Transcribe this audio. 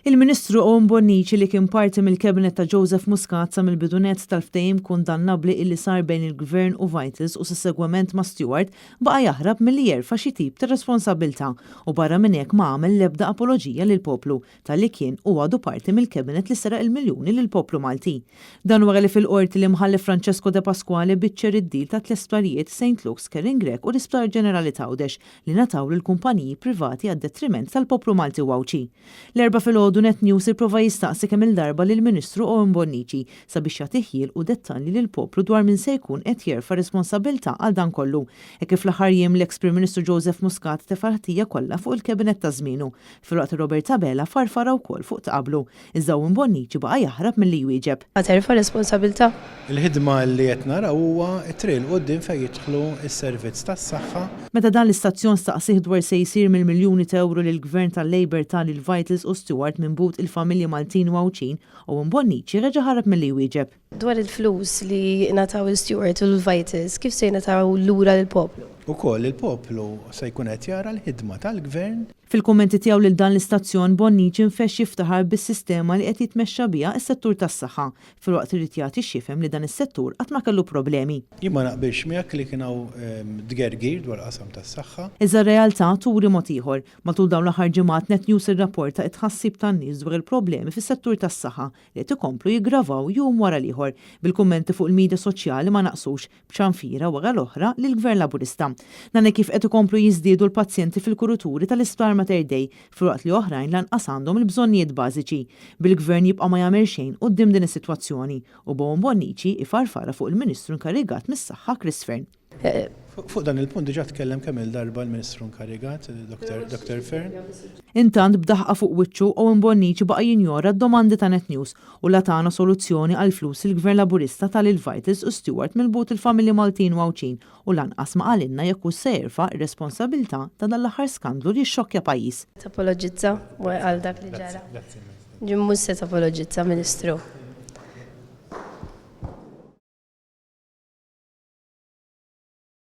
Il-Ministru Owen Bonnici li kien parti mill-Cabinet ta' Joseph Muscat sa mill-bidu nett tal-ftehim kundannabbli illi sar bejn il-Gvern u Vitals u sussegwement ma' Steward baqa' jaħrab milli jerfa' xi tip ta' responsabbiltà u barra minn hekk ma għamel l-ebda apoloġija lill-poplu talli kien u għadu parti mill-Cabinet li seraq il-miljuni lill-poplu Malti. Dan wara li fil-Qorti l-Imħallef Francesco Depasquale biċċer id-deal tat-tliet sptarijiet Saint Luke's, Karen Grech u l-Isptar Ġenerali t'Għawdex li ngħataw lil kumpaniji privati għad-detriment tal-poplu Malti u Għawdxi. L-Erbgħa filgħodu Net News ipprova jistaqsi kemm-il darba lill-Ministru Owen Bonnici sabiex jagħti ħjiel u dettalji lill-poplu dwar min se jkun qed jerfa' responsabbiltà għal dan kollu, hekk kif fl-aħħar jiem l-eks Prim Ministru Joseph Muscat tefa' l-ħtija kollha fuq il-Cabinet ta' żmienu, filwaqt li Robert Abela farfarha wkoll fuq ta' qablu. Iżda Owen Bonnici baqa' jaħrab milli jwieġeb. Ħa terfa' responsabilità? Il-ħidma li qed naraw huwa t-triq 'il quddiem fejn jidħlu s-servizz tas-saħħa. Meta dan l-istazzjon staqsieh dwar se jsir mill-miljuni ta' ewro li l-Gvern tal-Labour ta lil Vitals u Steward minn but il-familji Maltin u Għawdxin, Owen Bonnici reġa' ħarab milli jwieġeb. Dwar il-flus li ngħataw lil Steward u lil Vitals, kif se jingħataw lura lill-poplu? Ukoll il-poplu se jkun qed jara l-ħidma tal-Gvern. Fil-kummenti tiegħu lil dan l-istazzjon, Bonnici nfexx jiftaħar bis-sistema li qed jitmexxa biha s-settur tas-saħħa, filwaqt li ried jagħti x'jifhem li dan is-settur qatt ma kellu problemi. Jien ma naqbilx miegħek li kien hawn tgergir dwar qasam tas-saħħa. Iżda r-realtà turi mod ieħor. Matul dawn l-aħħar ġimgħat Net News irrapporta t-tħassib tan-nies dwar il-problemi fis-settur tas-saħħa li qed ikomplu jiggravaw jum wara l-ieħor, bil-kummenti fuq il-media soċjali ma naqsux, b'ċanfira wara l-oħra lill-Gvern Laburista. Dan hekk kif qed ikomplu jiżdiedu l-pazjenti fil-kuruturi tal-Isptar Mater Dei, filwaqt li oħrajn lanqas għandhom il-bżonnijiet bażiċi. Bil-Gvern jibqa' ma jagħmel xejn quddiem din is-sitwazzjoni u b'Owen Bonnici ifarfarha fuq il-Ministru inkarigat mis-Saħħa Chris Fearne. Fuq dan il-punt diġà tkellem kemm-il darba l-Ministru inkarigat, Dr Fearne. Intant, b'daħqa fuq wiċċu, Owen Bonnici baqa' jinjora d-domandi ta' Net News u la tana soluzzjoni għall-flus li l-Gvern Laburista ta lil Vitals u Steward mill-but il-familji Maltin u Għawdxin u lanqas ma qalilna jekk hux se jerfa' r-responsabilità ta' dan l-aħħar skandlu li xxokkja pajjiż. Tapoloġizza għal dak li ġara? Mhux se tapoloġizza, Ministru.